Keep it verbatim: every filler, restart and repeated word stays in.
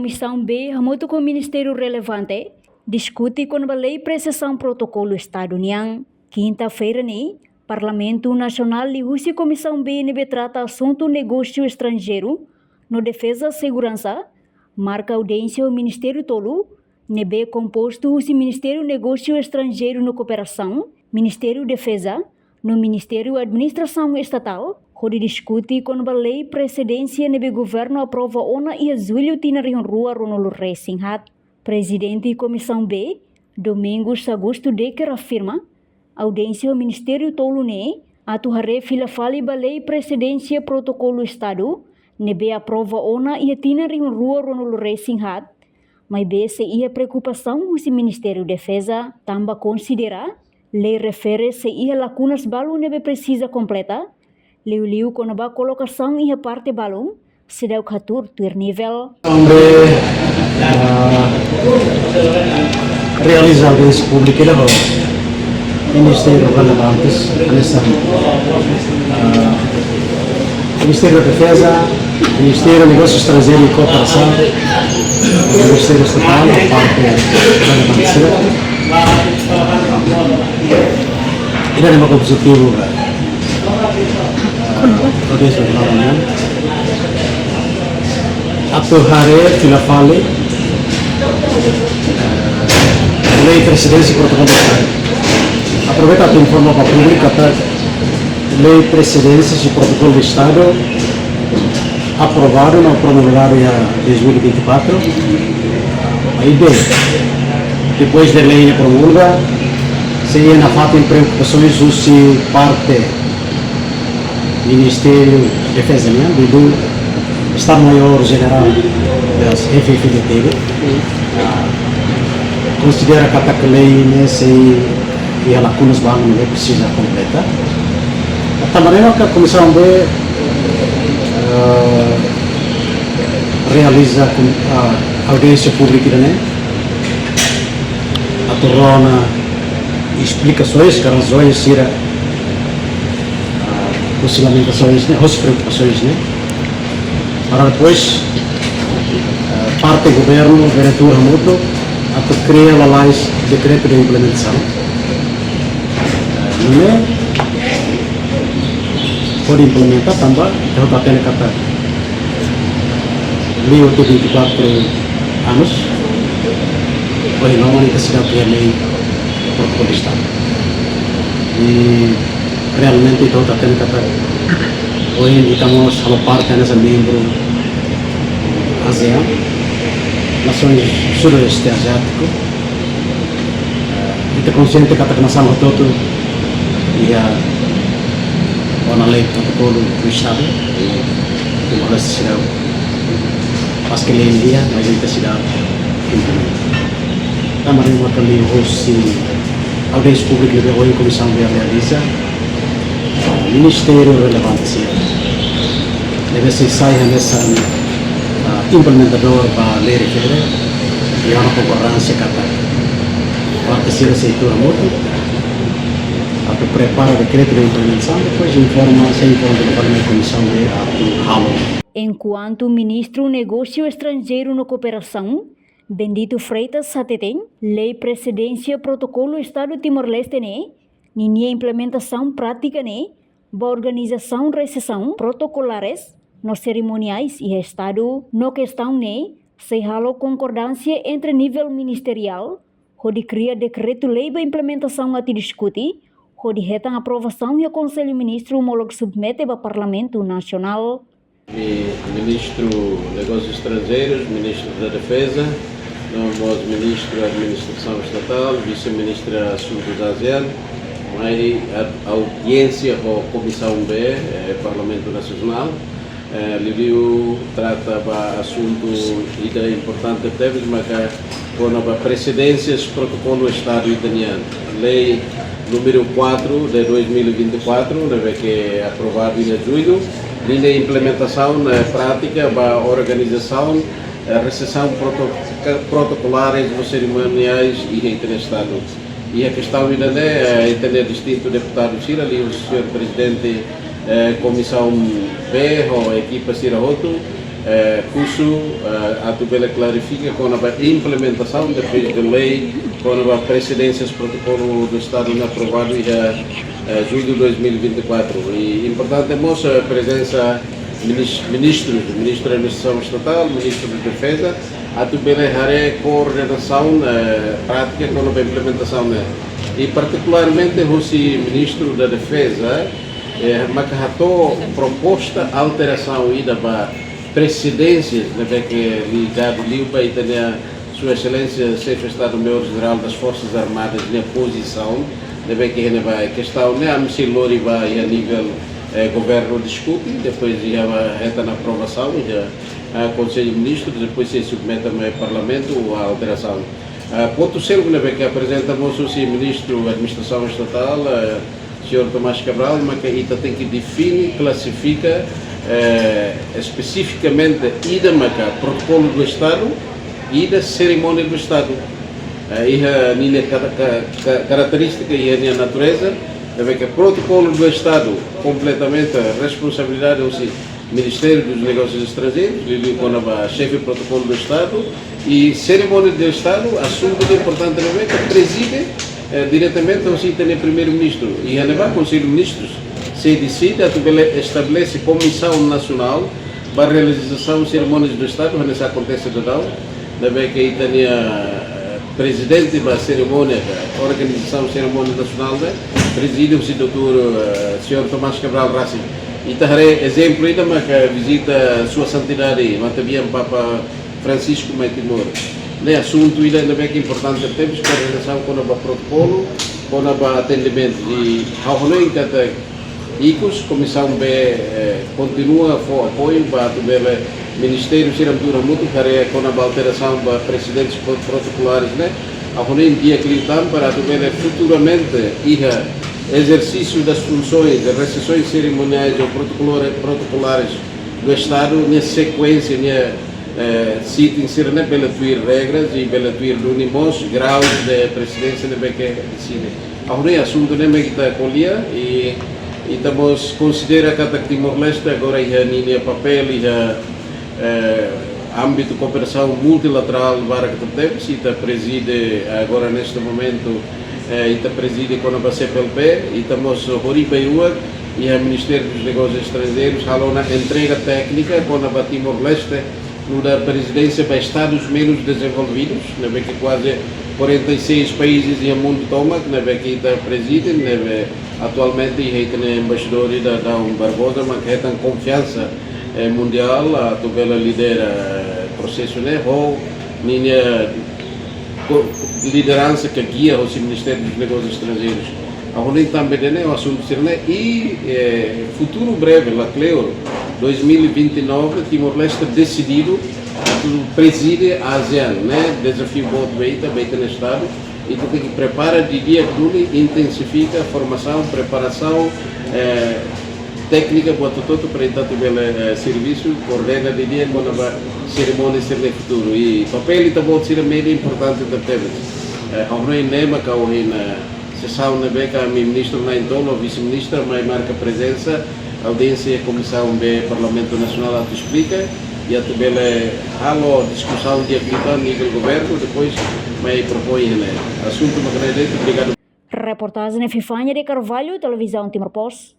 Komisaun B hamutuk ho ministériu relevante diskute kona-ba lei presizasaun protokolu Estadu nian. Kinta-feira ne'e, Parlamentu Nasionál liuhusi Komisaun B ne'ebé trata asuntu negósiu estranjeiru no defeza seguransa marka audiénsia ho ministériu tolu ne'ebé kompostu husi Ministériu Negósiu Estranjeiru no Kooperasaun, Ministériu Defeza, no Ministériu Administrasaun Estatál, hodi diskute kona-ba lei presidénsia ne'ebé governu aprova ona iha Jullu tinan rihun rua ruanulu resin haat. Prezidente Komisaun B, Domingos Augusto Decker afirma, audiénsia ho ministériu tolu ne'e atu haree fila fali ba lei presidénsia protokolu Estadu ne'ebé aprova ona iha tinan rihun rua ruanulu resin haat, maibé sei iha preokupasaun husi Ministériu Defeza, tanba konsidera lei refere sei iha lakunas balu ne'ebé presiza kompleta, liuliu kona-ba kolokasaun iha parte balun, seidauk hatuur tuir nivel. Onde, ah, realiza audiénsia públika ho ministériu relevantes, hanesan, ah, Ministériu Defeza, Ministériu Negósiu Estranjeiru i Kooperasaun, Ministériu Estatál, parte relevante sira. Ida-ne'e mak objetivu ba, ah, audiénsia relevan nian. Atu haree fila fali, eh, lei presidénsia protokolu Estadu. Aproveita atu informa ba públiku katak lei presidénsia protokolu Estadu aprovadu no promulgadu iha dois mil e vinte e quatro. Maibé, depois de lei promulga, sei iha nafatin preokupasaun husi parte Ministériu Defeza nian, liuliu Estadu-Maiór Jenerál das F F D T V, ah, konsidera katak lei ne'e sei iha lakunas balu ne'ebé presiza kompleta. Tanba ne'e maka Komisaun B, eh, realiza kom-, ah, audiénsia públika ida-ne'e atu rona esplikasoens ka razoens sira, ah, husi lamentasoens ne'e, husi preokupasoens ne'e. Para depois, ah, parte governu, diretór hamutuk, atu kria lalais dekretu de implementasaun. Ah, ne'e hodi implementa tanba, ita hotu hatene katak liu tiha vinte e quatro anos, ohin loron ita seidauk iha lei protokolu Estadu. I realmente ita hotu hatene katak ohin ita mós halo parte hanesan membru ASEAN, nasoens sudoeste aziátiku. Ita konsiente katak nasaun hotu-hotu iha ona lei protokolu Estadu, i Timor-Leste seidauk, maske lei ne'e iha, maibé ita seidauk implementa. Tanba ne'e maka liuhusi audiénsia públika ne'ebé ohin Komisaun B realiza, ministériu relevante sira ne'ebé sei sai hanesan, ah, implementadór ba lei refere, i ha'u halo kobransa katak parte sira sei tuur hamutuk atu prepara dekretu de implementasaun, depois informa, sei informa fali mai Komisaun B atu halo. Enkuantu Ministru Negósiu Estranjeiru no Kooperasaun, Bendito Freitas hateten, lei presidénsia protokolu Estadu Timor-Leste ne'e, ninia implementasaun prátika ne'e ba organizasaun resesaun protokolares no serimoniais iha Estadu, no kestaun ne'e sei halo konkordánsia entre nivel ministeriál, hodi kria dekretu-lei ba implementasaun atu diskute, hodi hetan aprovasaun iha Konsellu Ministru molok submete ba Parlamentu Nasionál. I Ministru Negósius Estranjeirus, Ministru da Defeza, no mós Ministru Administrasaun Estatál, Vise-Ministra Asuntus ASEAN, mai a-, audiénsia ho Komisaun B, eh, Parlamentu Nasionál, eh, liuliu trata ba asuntu ida importante tebes, maka kona-ba presidénsias protokolu Estadu ita-nian. Lei númeru quatro de dois mil e vinte e quatro, ne'ebé ke aprovadu iha Jullu, ninia implementasaun, eh, prátika ba organizasaun, eh, resesaun proto-, protokolares no serimoniais iha ita-nia Estadu. Iha kestaun ida-ne'e, eh, ita-nia distintu deputadu sira, liuhusi señór Prezidente, eh, Komisaun B, ho ekipa sira hotu, eh, husu, eh, atu bele klarifika kona-ba implementasaun depois de lei kona-ba presidénsias protokolu do Estadu ne'e aprovadu iha, eh, jullu dois mil e vinte e quatro. I importante mós, eh, prezensa minis-, ministrus, ministru da Administrasaun Estatál, ministru da Defeza, atu bele haree koordenasaun, eh, prátika kona-ba implementasaun ne'e. I partikularmente hosi ministru da Defeza, eh, maka hato'o proposta alterasaun ida ba presidénsias ne'ebé ke ligadu liu ba ita-nia Sua Exelénsia Xefe Estadu Maiór Jerál das Forsas Armadas nia pozisaun, ne'ebé ke iha ne'ebá kestaun ne'e ami sei lori ba iha nivel, eh, governu diskute, depois iha ba hetan aprovasaun iha, eh, Konsellu Ministru, depois sei submete mai Parlamentu ba alterasaun. Eh, pontu seluk ne'ebé ke aprezenta mós hosi Ministru Administrasaun Estatál, eh, señór Tomás Cabral, maka ita tenke define, klasifika, eh, espesifikamente ida maka protokolu do Estadu, ida serimónia do Estadu. Eh, iha ninia kara-, ka-, ka-, karakterístika, iha nia natureza, ne'ebé ke protokolu do Estadu kompletamente responsabilidade hosi Ministériu dos Negósius Estranjeirus, liuliu kona-ba xefe protokolu do Estadu, i serimónia do Estadu, asuntu de importante ne'ebé ke prezide, eh, diretamente hosi ita-nia Primeiru-Ministru. Iha ne'ebá Konsellu Ministrus sei deside atu bele estabelese Komisaun Nasionál ba realizasaun serimónias do Estadu, hanesan akontese daudaun, ne'ebé ke ita-nia, eh, prezidente ba serimónia, ba organizasaun serimónia nasionál ne'e, prezide hosi doutór, eh, señór Tomás Cabral rasik. Ita haree ezemplu ida maka vizita Sua Santidade Matabian Papa Francisco mai Timor. Ne'e asuntu ida ne'ebé ke importante tebes, koordenasaun kona-ba protokolu, kona-ba atendimentu. I ha'u hanoin katak ikus Komisaun B, eh, kontinua fó apoiu ba atu bele ministériu sira hamutuk haree kona-ba alterasaun ba presidénsias pro-, protokolares ne'e. Ha'u hanoin di'ak liután para atu bele futuramente iha exercício das funções de recepções cerimoniais ou protocolore-, protokolares do Estadu, nia sekuénsia, nia, eh, sitting sira-ne'e bele tuir regras i bele tuir duni mós graus de presidénsia ne'ebé ke deside. Ha'u hanoin asuntu ne'e mak ita ko'alia i, i ita mós konsidera katak Timor-Leste agora iha ninia papél iha, eh, ámbitu kooperasaun multilaterál barak tebes, ita prezide agora neste momento, eh, ita prezide kona-ba C P L P, ita mós hori ba iha Ministériu dos Negósius Estranjeirus halo ona entrega téknika kona-ba Timor-Leste nu'udar prezidénsia ba estadus menus dezenvolvidus, ne'ebé ke kuaze quarenta e seis países iha mundu tomak, ne'ebé ke ita prezide, ne'ebé atualmente iha ita-nia embaixadór ida Adão Barbosa, mak hetan konfiansa, eh, mundiál, atu bele lidera, eh, prosesu ne'e, ho ninia ko-, lideransa ka gia hosi Ministériu dos Negósius Estranjeirus. Ha'u hanoin tanba ida-ne'e asuntu sira-ne'e i, eh, futuru breve, lakleur, dois mil e vinte e nove, Timor-Leste desididu atu prezide ASEAN, ne'e dezafiu boot ba ita, ba ita-nia Estadu, ita tenke prepara didi'ak duni, intensifika formasaun, preparasaun, eh, téknika buat hotu-hotu para ita atu bele, eh, servisu, koordena didi'ak kona-ba serimónia sira-ne'e futuru. I papél ita-boot sira-ne'e importante tebes. Eh, ha'u hanoin ne'e maka ohin, eh, sesaun ne'ebé ke ami ministru na'in-tolu, vise-ministra, mai marka prezensa, audiénsia Komisaun B Parlamentu Nasionál atu esplika, i atu bele halo diskusaun di'ak liután nivel governu, depois mai propoin ne'e. Asuntu mak ne'e de'it, obrigadu. Reportajen Epifania de Carvalho, Televizaun Timor Post.